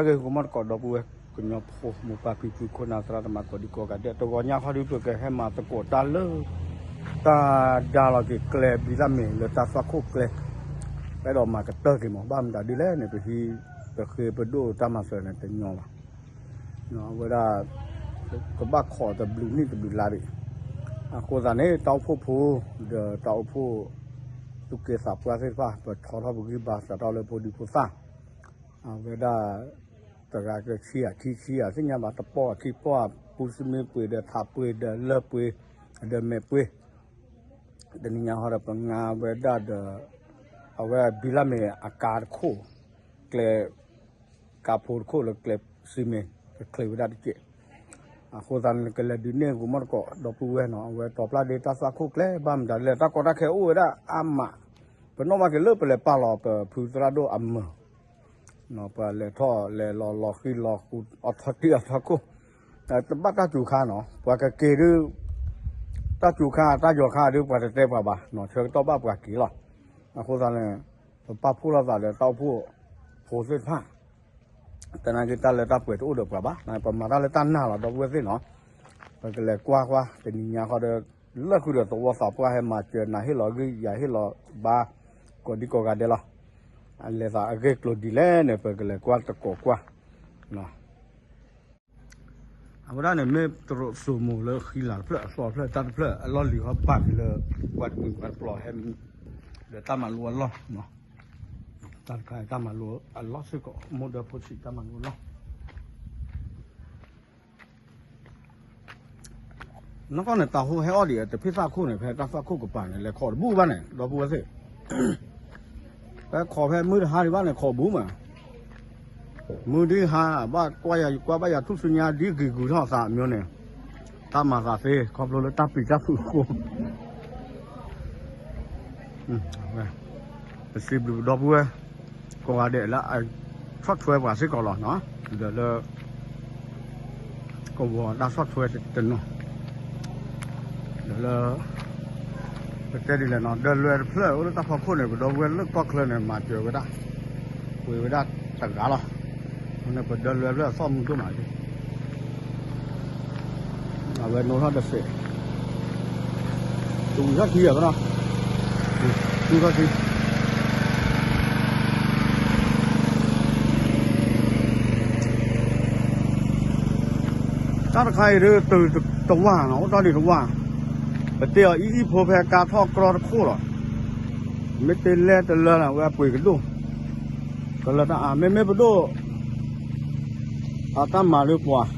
ဂ့ၤ ဂီၤမီၢ်တကိး ဒီပုၢ်ဝဲၢ်ကညီဖိ မိၢ်ပၢ်ဖံဖု ခိၣ်နၢ်သရၣ်သမါ ကိးဒံကိးဂၤဒဲး တဂီၤညါဃီဒီး ပကဟဲမၤသကိးတၢ်လၢ တၢ်ဒါလီၤက့ၤကျဲဘံလၢ်မ့ၢ်လၢတၢ်သွၣ်ခိၣ်ကျဲ အဲၣ်ဒိးမၤကတၢၢ်က့ၤမး ဘၣ်မတၤဒ်လဲၣ်န့ၣ် ပဟံး ပဃ့ပဒိၣ်တၢ်မၤစၢၤန့ၣ်တညီဘၣ်. အဝဲဒၣ် ကဘၣ်ခိးတဘျုးနံၣ်တဘျုးလါဒံး အဃိသတးန့ၣ် တၢ်အိၣ်ဖှိၣ်ဖိ ဒီးတၢ်အိၣ်ဖှိၣ် သူၣ်က့သးပှၢ်သ့ၣ်တဖၣ် ပဆီထီၣ်ပဂံၢ်ဘါစးထီၣ်လၢဖိဒံဖိသၣ် အဝဲဒၣ် တဂၤကဆံယၤခံဆံယၤ သ့ၣ်ညါဘၣ် တပီၢ်ခံပီၢ် ပူၤစမ့ပှ့ၤဒီးထးပှ့ၤဒီးလၢၢ်ပှ့ၤ ဒီးမဲာ်ပှ့ၤ တနံၤညါဃီဒီး ပငါဝဲဒၣ်ဒီး အဝဲဘံလၢ်မ့ၢ်အကါတခိၣ် ကျဲ ကါဖိတခိၣ်လၢကျဲစံမ့ၢ် ကချ့ဝဲဒၣ်တစဲး အဃိသတးန့ၣ် ကလဲၤဒုးနဲၣ်ဂီၤမီၢ်တကိး ဒီပုၢ်ဝဲၢ်နီၤ အဝဲတီၤပျၢ်ဒ့တၢ်သွၣ်ခိၣ်ကျဲ ဘၣ်မတၤဒ်လဲၣ် တၢ်ကီတၢ်ခဲအိၣ်ဝဲဒၣ်အါမး ပနီၣ်ဘၣ်က့ၤလၢပလဲၤပာ်လီၤပဖုသရၣ်ဒိၣ်အမၢၤ ပှၤလဲၤထီၣ်လဲၤလီၤလီၤဃံလီၤဃူ အီထီၣ်တံၢ်အီထီၣ်ခိၣ် တဘၣ်တၢ်စူၤခါနီၤ ပှၤကက့ၤဒုး တၢ်စူၤခါတၢ်ယီၤခါဒုး ပှၤတတဲပှၤဘၣ်နီၤ ဆၢကတီၢ်ဘၣ်ပှၤက့ၤလီၤ. အဃိသတးန့ၣ် ပပာ်ဖှိၣ်လိာ်သးဒီးတၢ်အိၣ်ဖှိၣ်ဖိသ့ၣ်တဖၣ် သနာ်က့တၢ်လၢတၢ်ပှဲၤတအိၣ်ဒီးပှၤဘၣ် ပမၤတၢ်လၢတၢ်နာ်လီၤ ဒီပုၢ်ဝဲၢ်သ့ၣ်နီၤ ပကလဲၤကွၢ်ကွၢ် တနံၤညါဃီဒီး လၢဃုာ်ဒီးသဝီသးပှၢ်ဟဲမၤစၢၤ နၤဟ့ၣ်လီၤဂံၢ်ယၤဟ့ၣ်လီၤဘါ ကိးဒံကိးဂၤဒဲးလီၤ. အလဲၤသးအဂ့ၢ်ကျိၤဒ်လဲၣ်န့ၣ် ပကလဲၤကွၢ်သကိးကွၢ် အဝဲဒၣ်န့ၣ် မ့ၢ်တရူးစိမိၤလၢဃံလၤတဖျၢၣ် အသီတဖျၢၣ် တၢ်တဖျၢၣ် အလီၢ်လံၤဟီပာ်က့ၤလၢ ပှၤတမှံၤပှၤတပျီၤဟဲ ဒီးတၢ်မၤလိအလီၢ် တၢ်တခါအံၤ တၢ်မၤလိအလီၢ်စ့ၢ်ကီး မိၢ်ဒၢဖိဆံးတၢ်မၤလိအလီၢ် နီၢ်ကီၢ်န့ၣ် တၢ်ဟိဟဲအီၣ်ဒံး တဖ့ၣ်သၣ်ခိၣ်န့ၣ် ဖဲတၢ်သွၣ်ခိၣ်ကပၤန့ၣ် လဲၤခိးတဘူၣ်ဘၣ်န့ၣ် ဒီပုၢ်ဝဲၢ်သ့ၣ် ဖဲခိးဖဲမုၢ်တဟါဒံးဘၣ်န့ၣ် ခိးဘူးမး မုၢ်ဒံးဟါ ဘၣ်ကွၢ်ယၤ ယကွၢ်ဘၣ်ယၤထူၣ်စုညါဒ်ဂ့ၤဂုၤထီၣ်သးမျိုးန့ၣ် တၢ်မၤသးသ့ ခီဖျိလၢတၢ်ပံာ်တၢ်ဖုးအဃိ ပစံးဘျုးပဒီပုၢ်ဝဲၢ် ကိးဂၤဒဲးလၢအဆီၣ်ထွဲပှၤစ့ၢ်ကီးလီၤနီၤ ဒီးလၢ ကဝီၤတၢ်ဆီၣ်ထွဲတနီၤ ဒီးလၢ ပတဲဒ်လဲၣ်နီၤ ဒၢလွဲတဖျၢၣ်အိၣ်လၢတၢ်ဖီခိၣ်န့ၣ် ပဒီပုၢ်ဝဲၢ်လၢကီၢ်ချၢန့ၣ် မၤစၢၤဝဲဒၣ် ပှ့ၤဝဲဒၣ်တဂၤလီၤ အဃိန့ၣ် ပဒၢလွဲဖျၢၣ်အသီၣ်မုၢ်ဒိၣ်မး အဝဲနိထီၣ်တစဲး တဝံၤထီၣ်ထံအီၤနီၤ ထံထီၣ်ထံ တၢ်တခါအံၤဒုး တုၤတဝၢ်နီၤ အိၣ်တ့ၢ်ဒံးတဝၢ် ပတ့အီၤအံၤအံၤဖိဖဲကါထီၣ်ကြီတခိၣ်လီၤ မ့ၢ်တ့လဲတလၢန့ၣ် အဝဲအပှ့ၤကဒိၣ် ကလၢတၢ်အါ မ့မ့ၢ်ပဒိၣ် အတၢ်မၤလၢပှၤ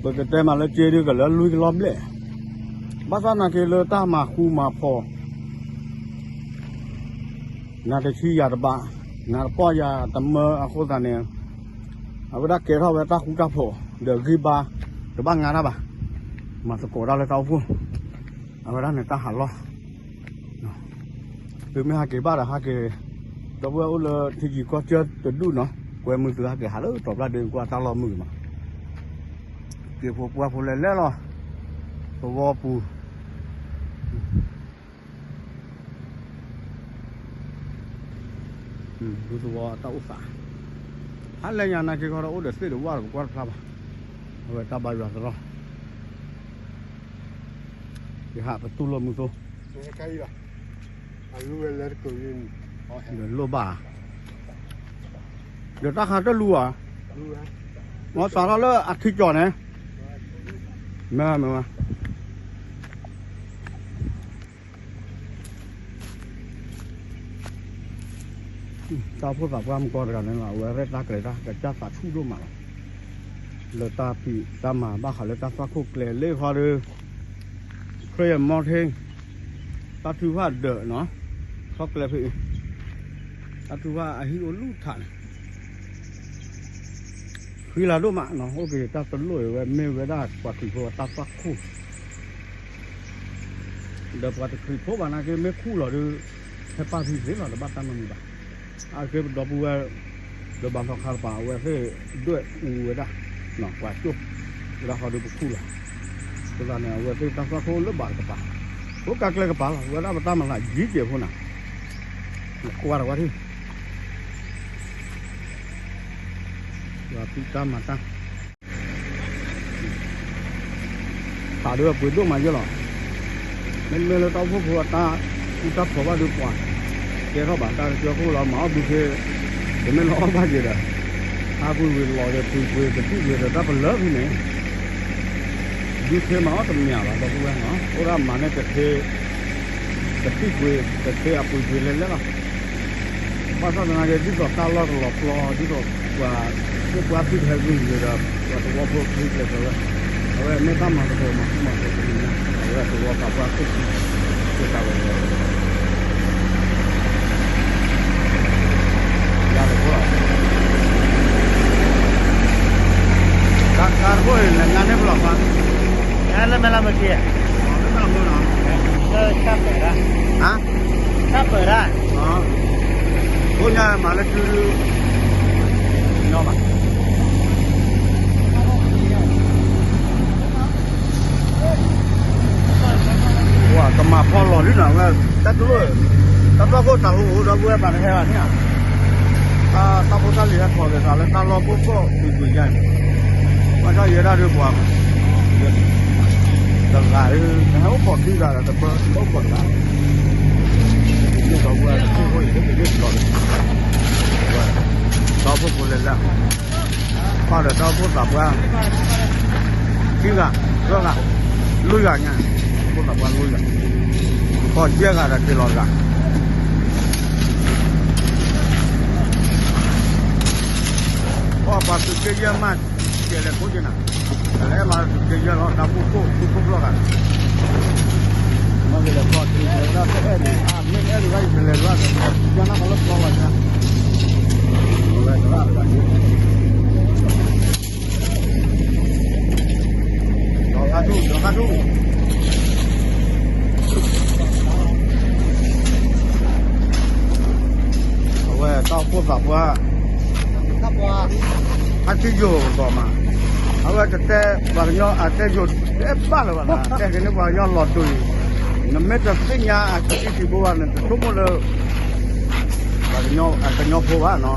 ပကတဲမးလၢက့ဒုးကလၢလွံၢ်ကလီၤဘျဲၣ် ဘၣ်ဆၣ်နာ်က့လၢတၢ်မၤဃူမၤဖိး နၤတဆံယၤတဘၣ် နၤတပီၢ်ယၤတမၢအဃိသတးန့ၣ် အဝဲဒၣ်ကဲထီၣ်ဝဲတၢ်ဃူတၢ်ဖိး ဒီးဂံၢ်ဘါ တဘၣ်ငါတၢ်ဘၣ် မၤသကိးတၢ်လၢတၢ်အိၣ်ဖှိၣ် အဝဲဒၣ်န့ၣ်တၢ်ဟးလီၢ် သုမ့ၢ်ဟးက့ၤဘၣ်ဒီးဟးက့ၤ ဒီပုၢ်ဝဲၢ်အိၣ်လၢထံကံၤကီၢ်ကၠၢတဒူၣ်နီၤ ကွဲမုာ်သုဟးက့ၤဟးလၢတီၤပျၢ်ဒ့ကွၢ်တၢ်လီၢ်မုာ်မး က့ၤဖိပှၢ်ဖိလဲၤလဲၤလီၤ သဝီပူၤ ဒူသဝီတၢ်အိၣ်သး ဟးလဲၤညါနာ်က့ခီဒီးအိၣ်ဒီးသ့ၣ်ဒီးဝၣ်ဒီးပကွၢ်တဖျါဘၣ် အဝဲတၢ်ဘါယွၤသရီ ယဟးပတူၢ်လိာ်မုာ်သိ ဒီးလိၣ်ဘၣ် ဒီးတၢ်ခါတလူၤဧါ မ့ၢ်စးထီၣ်လၢအထံကၠီၤန့ၣ် မ့ၢ်မ့ၢ် တၢ်အိၣ်ဖှိၣ်သးပှၢ်မုၢ်ကီၢ်တဂၤန့ၣ်လီၤ အဝဲရဲၣ်တၢ်ကျဲၤတၢ်ကစၢ်သးဆူၣ်ဒိၣ်မးလီၤ လၢတၢ်ဖံးတၢ်မၤဘၣ်ဃးလၢတၢ်သွၣ်ခိၣ်ကျဲလ့ခီဒီး ခရံာ်အမီထ့ တၢ်ထုကဖၣ်ဒၢးနီၤ ခီကျဲဖဲအံၤ တၢ်ထုကဖၣ်အဟံၣ်အိၣ်လူၢ်ထးန့ၣ် ဃံလၤဒိၣ်မးနီၤ အိၣ်က့ၤတၢ်တလိၣ်အံၤဝဲ မ့ၢ်ဝဲဒၣ်ပှၤခရံာ်ဖိအတၢ်သွၣ်ခိၣ် ဒီးပှၤတခရံာ်ဖိဘၣ်နာ်က့ မ့ၢ်ခူၣ်လီၤဒုး ဟဲပာ်ဖံးသ့လီၤ တဘၣ်တၢ်နီတမံၤဘၣ် အက့ပဒီပုၢ်ဝဲၢ် ဒီးဘၣ်လီၤခါတပၤ အဝဲသ့ၣ်ဒွဲၣ်အူဝဲဒၣ် ပှၤကၠိၣ် ဝဲဒၣ်ဃီဒုးပခူၣ်လီၤ အဃိသတးန့ၣ် အဝဲသ့ၣ်တၢ်သွၣ်ခိၣ်လၢဘၣ်တကပၤ အိၣ်ကါကျဲကပၤလီၤ ဝဲဒၣ်ပတၢ်မၤလၢယံၤကဲးဖိနၤ ကွၢ်တဝဲထံၣ် ပှၤဖံးတၢ်မၤတၢ် ဖးဒိၣ်ပှ့ၤဒိၣ်မးယဲလီၤ. မ့မ့ၢ်လၢတၢ်အိၣ်ဖှိၣ်ဖိအတၢ်ဃူတၢ်ဖိးဘၣ်ဒီးပှၤ ကဲထီၣ်ဘၣ်တၢ်ကစၢၢ်ခိၣ်လီၤ မၤအီၣ်ဒုးခ့ တမ့ၢ်လၢအီၣ်ဘၣ်က့ၤဒီး ဟးကွံာ်ဝံၤလီၤဒီးပှ့ၤပှ့ၤကသံၣ်ပှ့ၤဒီးတၢ်ပလၢဖဲန့ၣ် ဒုးခ့မၤအီၣ်တမ့ၢ်ဘၣ် ဒီပုၢ်ဝဲၢ်နီၤ အိၣ်ဒၣ်မၤန့ၣ်တခ့ တသံၣ်ပှ့ၤ တခ့အပှ့ၤပှ့ၤလဲၤလဲၤလီၤ. ဘၣ်ဆၣ်သနာ်က့ ဒ်သိးတၢ်လီၢ်ကလီၤပျီ ဒ်သိးပှၤသ့ၣ်ပှၢ်သ့ၣ်တဟဲဂုာ်ဂ့ၤဒီး ပှၤသဝီဖိအချံကျဲးစၢးဝဲ အဝဲမ့ၢ်တၢ်မၤသကိးမၤဃူမၤဖိးတမံၤညါ အဝဲသဝီသးပှၢ်ခိၣ်ခံ သ့ၣ်တၢ်ဝဲ ယၤတခိၣ်လီၤ တၢ်တခိၣ်အံၤ နညါန့ၣ်ပလီၢ်ပှၤ လၢမဲၢ်လၢမုၢ်ခံ လၢမဲၢ်လၢမုၢ်နီၤ လၢတၢ်ပၢၢ်တၢ် ဟါ တၢ်ပၢၢ်တၢ် ဖိညါမၤလၢကု ညီဘၣ် ကမၤဖီလီၤလံနီၤ ဝဲ တၢ်တလိၣ် တၢ်ပၢၢ်ခိၣ်တၢ်ဟူးဟူးဒီပုၢ်ဝဲၢ်ပှၤတဟဲဘၣ်န့ၣ်ဧါ တၢ် တၢ်ဖိတၢ်လံၤဟဲထီၣ်က့ၤသးလၢတၢ်လီၢ်ကိၢ်ကိၢ်ကွံာ်ကွံာ်ယါန့ၣ် ဘၣ်ဆၣ်ယဲဒၣ်ဒီးပှၤ တဂၤဒီး နဟဲအိၣ်ခိးခံဂၤဒီးတဘၢ တအိၣ်ခိးတဂၤ ဒီပုၢ်ဝဲၢ်တခိၣ်ဖိအံၤ ဟဲက့ၤန့ၢ်တဘျီဒီး တၢ်အိၣ်ဖှိၣ်ဖိလဲၤလၢ ပၢ်ဒီးတၢ်အိၣ်ဖှိၣ်သးပှၢ် ခံဂၤ သၢဂၤ လွံၢ်ဂၤညါ အိၣ်ဖှိၣ်သးပှၢ်လွံၢ်ဂၤ ကီၢ်ယဲၢ်ဂၤဒီးက့ၤလီၤတဂၤ ပှၤပှၤသုးက့ယဲၢ်မး ကဲလဲၤကိးက့ၤနၤ တလဲၤမၤသုးက့ယဲၢ်လီၤ တၢ်ဘူၣ်ခိၣ် ဘူၣ်ခိၣ်ဖျီၣ်ဂၤ မ့ၢ်ကလဲၤဖျီၣ်က့ၤ ကလဲၤဝဲဒၣ်တအဲၣ်ဒိး အါ မ့ၢ်အဲၣ်ဒိးဘၣ် ယကလဲၤဒၣ် ယနၢ်ပှၤလၢဖျီၣ်လီၤညါ ဝဲတရၣ်တဂၤ ဒီးခါထူၣ် ဒီးခါထူၣ် အဝဲတၢ်အိၣ်ဖှိၣ်သးပှၢ် ဟဲထံယိာ်ကီးမး အဝဲတတဲ ပှၤကညီအတဲယိာ်တဘၣ်လၢၤဘၣ်နီၤ တဲက့ၤန့ၢ်ပှၤကညီလီၤတူာ်အံၤ နမ့ၢ်တသ့ၣ်ညါအကသံၣ်ထံဘိဘၣ်န့ၣ် တဆိကမိၣ်လၢ ပှၤကညီဖိဘၣ်နီၤ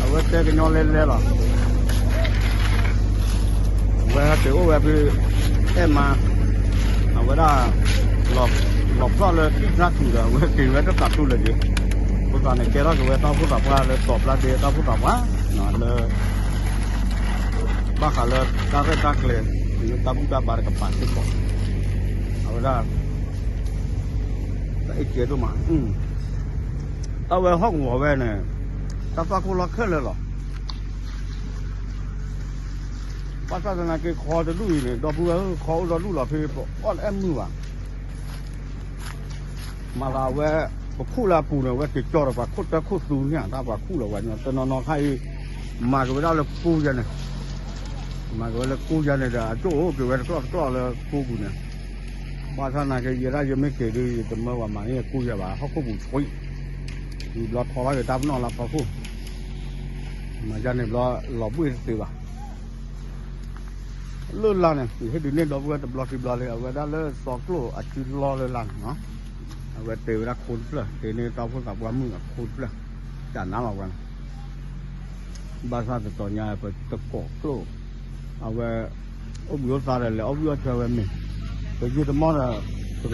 အဝဲတဲကညီလဲၤလဲၤလီၤ အဝဲဟဲက့ၤအိၣ်ဝဲဖဲ အဲၣ်မါ အဝဲဒၣ် လီၤဖျီၣ်လၢသံၣ်ဖျါထူၣ်ဒီး အဝဲက့ၤဝဲတသးတူၢ်လၢၤက့ၤ အဃိသတးန့ၣ် ကဲထီၣ်က့ၤဝဲတၢ်အိၣ်ဖှိၣ်သးပှၢ်လၢတီၤပျၢ်ဒ့တၢ်အိၣ်ဖှိၣ်သးပှၢ် လၢ ဘၣ်ဃးလၢတၢ်ရဲၣ်တၢ်ကျဲၤ တၢ်ဘူၣ်တၢ်ဘါတကပၤစ့ၢ်ကီး အဝဲဒၣ် တၢ်အ့ၣ်ကဲဒိၣ်မး တၢ်ဝဲဟီၣ်ကဝီၤဝဲန့ၣ် တၢ်သွၣ်ခိၣ်လီၢ်ခဲလၢာ်လီၤ ဘၣ်ဆၣ်သနာ်က့ခီတဒူၣ်အံၤန့ၣ် ဒီပုၢ်ဝဲၢ်ဧၢ ခီအိၣ်ဒီဒူၣ်လီၤဖဲ ပအီၣ်တအဲၣ်မုာ်ဘၣ် မၤသးဝဲ ပခူၣ်လၢအပူၤန့ၣ် အဝဲက့ၤကၠီဒီးပှၤခိၣ်တၢ်ခိၣ်သူန့ၣ် တၢ်ပှၤခူၣ်လီၤဝဲ တနီၤနီၤခါအံၤ မၤက့ၤဝဲဒၣ်လၢကိးယါန့ၣ် မၤက့ၤဝဲလၢကိးယါန့ၣ်ဒီး အကၠိၣ်အိၣ်က့ၤဝဲတကျီၢ်တကျီၢ်လၢကိးပူၤန့ၣ် ဘၣ်ဆၣ်သနာ်က့ ယဲဒၣ်ယမ့ၢ်က့ၤဒီး ယတမၢဝဲမၤန့ၢ်ကိးယါဘၣ် ဟီၣ်ခိၣ်ပူၤဆှံ ဝံၤဘျီထီၣ်ဘၣ်က့ၤတၢ်ပနီၣ်လၢဖီခိၣ် မၤယါန့ၣ်ဘျီ လီၤဘှ့ၣ်တသ့ဘၣ် လၢလါန့ၣ် ယဟ့ၣ်ဒုးန့ၢ်ဒီပုၢ်ဝဲၢ်တဘျီခံဘျီလံ အဝဲဒၣ်လၢစီကျိၣ်အစုလီၢ်လၢလါန့ၣ်နီၤ အဝဲတဲဝဲဒၣ်ခိတဖျၢၣ် တဲန့ၢ်တၢ်အိၣ်ဖှိၣ်သးပှၢ်မုၣ်အခိတဖျၢၣ် ကနါလီၤဝဲန့ၣ် ဘၣ်ဆၣ်တတီၤညါပတကိးကျိၣ် အဝဲ အိၣ်ဘှံးအိၣ်သါဒီးလဲၤအီၣ်ဘှံးအီၣ်ဆၢဝဲမ့ၢ် ပယုၢ်တမီၢ်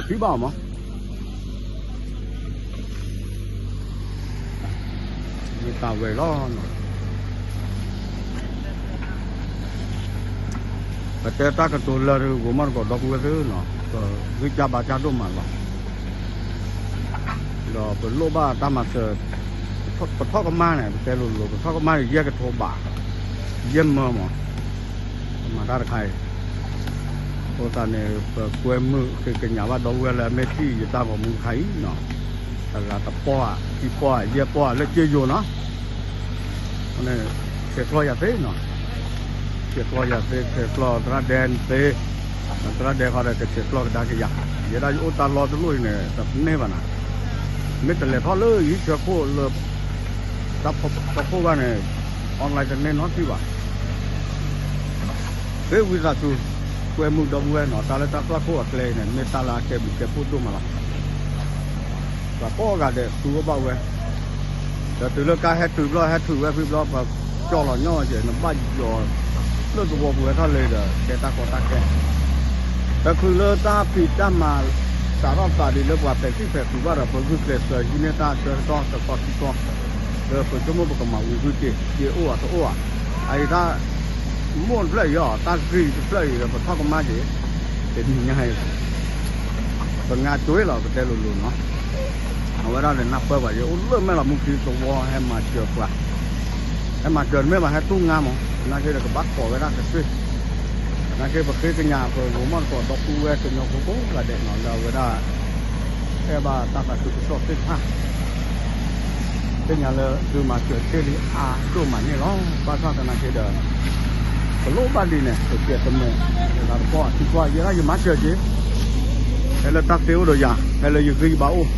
ဒီး ပကထံၣ်ဘၣ်အီၤမး မ့ၢ်တၢ်ဝဲလီၤ ပတဲတၢ်ကတိၤလၢတဂိၤမီၢ်တကိးဒီပုၢ်ဝဲၢ်သ့ၣ်နီၤ ပဂံၢ်စၢ်ဘါစၢ်ဒိၣ်မးလီၤ ဒီးပလိၣ်ဘၣ်တၢ်မၤစၢၤ ပထီၣ်ကမၣ်န့ၣ် ပတဲလိၤလိၤ ပထီၣ်ကမၣ်န့ၣ် ယဲၢ်ကထိဘး ယဲၢ်မၢမး ပမၤတၢ်တခါအံၤ အဃိသတးန့ၣ် ပကွဲမုာ်ကကညးဘၣ်ဒီပုၢ်ဝဲၢ်လၢအမ့ၢ်ထံၣ်ယတၢ်ဂီၤမူတခါအံၤနီၤ တဂၤတပီၢ်ဧါ ခံပီၢ်ဧါ ယဲၢ်ပီၢ်ဧါ လၢကၠ့ယိၤနီၤ ဆဲးကျိးယၤသ့နီၤ ဆဲးကျိးယၤသ့ ဆဲးကျိးသရၣ်ဒဲသ့ သရၣ်ဒဲဃီဒီးကဆဲးကျိးကဒါက့ၤယၤ ယဲဒၣ်ယအိၣ်တၢ်လီၢ်တလိၣ်အံၤန့ၣ် တန့ၢ်ဘၣ်နၤ မ့ၢ်တလဲၤထီၣ်လၢယဟံၣ်ဆၢခိၣ်လၢ တၢ်ဖီခိၣ်ဘၣ်န့ၣ် online တန့ၢ်နီတထံၣ်ဘၣ် သ့ဝံသးစူၤ ကွဲမုာ်ဒီပုၢ်ဝဲၢ်နီၤ တၢ်လၢတၢ်သွၣ်ခိၣ်အကျဲအံၤန့ၣ် မ့ၢ်တၢ်လၢအကဲဘျုးကဲဖှိၣ်ဒိၣ်မးလီၤ ပှၤကိးဂၤဒဲးသူအိၣ်ဘၣ်ဝဲ ဒီးတုၤလၢကါဟဲတုၤဘျီ ဟဲထုးဝဲဖဲဘျီ ပှၤ ကၠီလီၤညီကဲ နဘၣ်ယီၤ လၢသဝီပူၤဝဲထီၣ်လၢဒီး ကဲတၢ်ကီတၢ်ခဲ ပခုလၢတၢ်ဖံးတၢ်မၤ စးထီၣ်သးဒ်လၢပှၤပဲာ်ထံပဲာ်ကွံာ်ဘၣ်ဒီး ပဂုာ်ကျဲးစၢးဟံးန့ၢ်တၢ်ဆၢကတီၢ်တသီခံသီ လၢပဆိကမိၣ်ပကမၤဝံၤဂုာ်တ့ၢ် က့အိၣ်ဧါတအိၣ်ဧါ အအံၤတၢ် မိၢ်တဖျၢၣ်အံၤအီၤ တၢ်ဂ့ၢ်တဖျၢၣ်အံၤဒီး ပထီၣ်ကမၣ်က့ၤ တနံၤညါအံၤ ပငါကွ့လီၤ ပတဲလိၤလိၤနီၤ အဝဲဒၣ်ဒီးနၢ်ပၢၢ်ပှၤယအိၣ်လၢမဲာ်လီၤမူခံသဝီ ဟဲမၤစၢၤပှၤ ဟဲမၤစၢၤတမ့ၢ်ဘၣ် ဟဲတူၢ်ငါမး သနာ်က့ဒီးကဘၣ်ကိးဝဲဒၣ်ကသ့ သနာ်က့ပဃ့ကညး ပဂိၤမီၢ်တကိးဒီပုၢ်ဝဲၢ်ကညီဖိကိးဂၤဒဲးနီၤ လၢအဝဲဒၣ် အဲၣ်ဘၣ်တၢ်သးခုကစီၣ်သ့ၣ်တဖၣ် သ့ၣ်ညါလၢသုမၤစၢၤတ့ၢ်လံအါဒိၣ်မးန့ၣ်လီၤ. ဘၣ်ဆၣ်သနာ်က့ဒီး ပလိၣ်ဘၣ်ဒ်န့ၣ် ပကဲတမံၤ လၢတပီၢ်အထံကွၢ် ယဲဒၣ်ယမၤစၢၤက့ၤ ဖဲလၢတၢ်သ့အိၣ်ဒီးယၤ ဖဲလၢယဂံၢ်ယဘါအိၣ်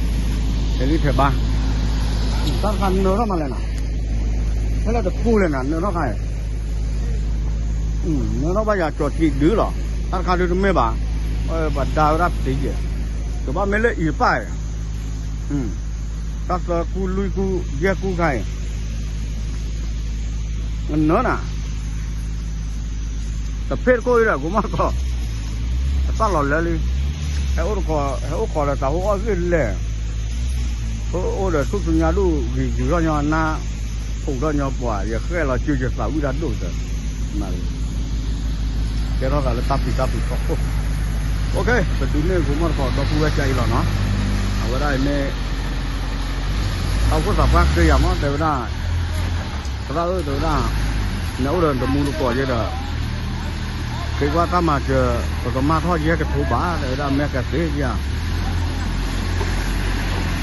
ယဂံၢ်ထဲဘါ တၢ်တခါနၢထီၣ်မးလဲၣ်နီၤ ဖဲလၢတကူလဲၣ်နီၤ နၢထီၣ်ခါအံၤ နၢထီၣ်ဘၣ်ယၤကၠီၤစံးဒုလီၤ တၢ်တခါဒုတမ့ၢ်ဘၣ် ပှၤဒါဝဲဒၣ်ပတံၤယဲၢ် ကဘၣ်မ့ၢ်လၢအံၤပၢ် တၢ်သၢကူလွံၢ်ကူယဲၢ်ကူခါအံၤ နၢနၤ တဖ့ၣ်တကိၢ်အံၤဒီး ကိးမီၢ်တကိး အသၣ်လီၤလၢလံ ဟဲအိၣ်တကိး ဟဲအိၣ်ခိးဒီးသးဟိအီၣ်ဂ့ၢ်လဲၣ် အိၣ်ဒီးဆူၣ်ဆူညါဒိၣ်ဂံၤဂုၤထီၣ်ညီနါ ဖှိၣ်ထီၣ်ညီပှၤ ယဃဲၣ်လီၤစုယသးဝံၣ်တၢ်ဒိၣ်ကတၢၢ် မၤလံ ကဲထီၣ်သးလၢတၢ်ဖံးတၢ်ဖုးဖီခိၣ် ပဒုးန့ၢ်ကိးမီၢ်တကိးဒီပုၢ်ဝဲၢ်ကါအံၤလီၤနီၤ အဝဲဒၣ်အံၤမ့ၢ် တၢ်အိၣ်ဖှိၣ်သးပှၢ်ဃ့ယၤမး တဲဝဲဒၣ် သရၣ်ဧၢ တဲဝဲဒၣ် နအိၣ်ဒီးတမူတကိးယဲဒီး ဃ့ကွၢ်တၢ်မၤစၢၤ ပကမၤထီၣ်ယဲကထိဘၣ် တဲဝဲဒၣ် မ့ၢ်ကသ့ဧါ ယတဲ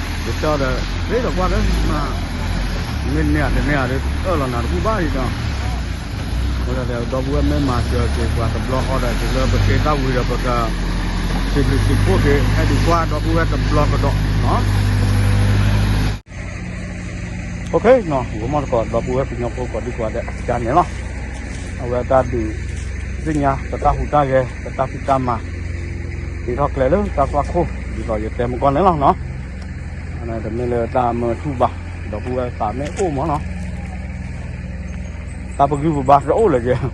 အီၤဒီး သ့ဒီးကွၢ်လၢ မ့ၢ်န့ၢ်ဧါတန့ၢ်ဧါဒီး အၢၣ်လီၤနၤတဘူၣ်ဘၣ်အံၤဒီး ဒီပုၢ်ဝဲၢ်မ့ၢ်မၤစၢၤက့ၤပှၤတဘျီဃီဒီး တုၤလၢပက့ၤတၢ်ဝံၤဒီးပက စံးဘျုးစံးဖှိၣ်က့ၤ ဟဲဒုးကွၢ်ဒီပုၢ်ဝဲၢ်တဘျီကဒီးနီၤ ဂိၤမီၢ်တကိးဒီပုၢ်ဝဲၢ်ကညီဖိကိးဒံကိးဂၤဒဲးအကါန့ၣ်လီၤ. အဝဲတၢ်ဒုးသ့ၣ်ညါ ပတၢ်ဟူးတၢ်ဂဲၤ ပတၢ်ဖံးတၢ်မၤ က့ၤထီၣ်ကျဲလၢတၢ်သွၣ်ခိၣ် ဒ်သိးယတဲမုၢ်ကီၢ်န့ၣ်လီၤနီၤ. တမ့ၢ်လၢတၢ်မၢထူၣ်ဘၣ် ဒီပုၢ်ဝဲၢ်သးမ့ၢ်အိၣ်မးနီၤ တၢ်ပဂံၢ်ပဘါတအိၣ်လၢၤက့ၤ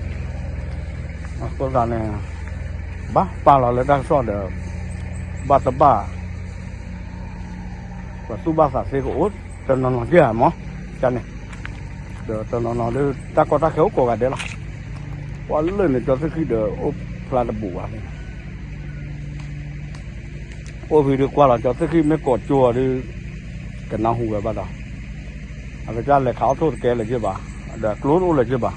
အဃိသတးန့ၣ် ဘၣ်ပာ်လီၤလၢတၢ်ကစီၣ်ဒီး ဘၣ်တဘၣ် ပသူၣ်ဘၣ်သးသ့ကအိၣ်တနီၤနီၤက့ၤမး ကန့ၣ် ဒီးတနီၤနီၤလၢတၢ်ကီတၢ်ခဲအိၣ်ကိးဂၤဒဲးလီၤ. ပှၤလၢာ်န့ၣ် ကၠီသ့ၣ်ဃံၣ်ဒီးအိၣ်ဖျါတဘူးဘၣ်န့ၣ် အိၣ်ဖဲဒုးကွၢ်လီၤ ကၠီသ့ၣ်ဃံၣ်မ့ၢ်ကိးကၠိအီၤဒီး ကနၢ်ဟူဝဲဘၣ်ဒီး အကစၢ်လဲၤခးအီၣ်ထိၣ်တကဲလၢၤက့ၤဘၣ် ဒီးကျိတအိၣ်လၢၤက့ၤဘၣ်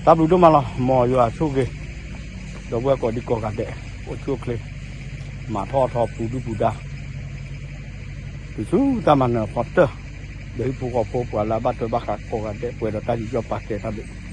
တၢ်ဘျုးဒိၣ်မးလီၤ မ်ယွၤဆိၣ်ဂ့ၤ ဒီပုၢ်ဝဲၢ်ကိးဒံကိးဂၤဒဲး အိၣ်ဆူၣ်အိၣ်ချ့ မၤထီၣ်ထီပူၤဒုၣ်ပူၤဒါ တုၤဆူတၢ်မၤနၢၤအဖီတၢၢ် ဒီးဟံၣ်ဖိဃီဖိပှၤလၢအဘၣ်ထွဲဘၣ်ဃးကိးဂၤဒဲး ပှဲၤဒီးတၢ်ယူးယီၣ်ပာ်ကဲတၢ်ဘျုး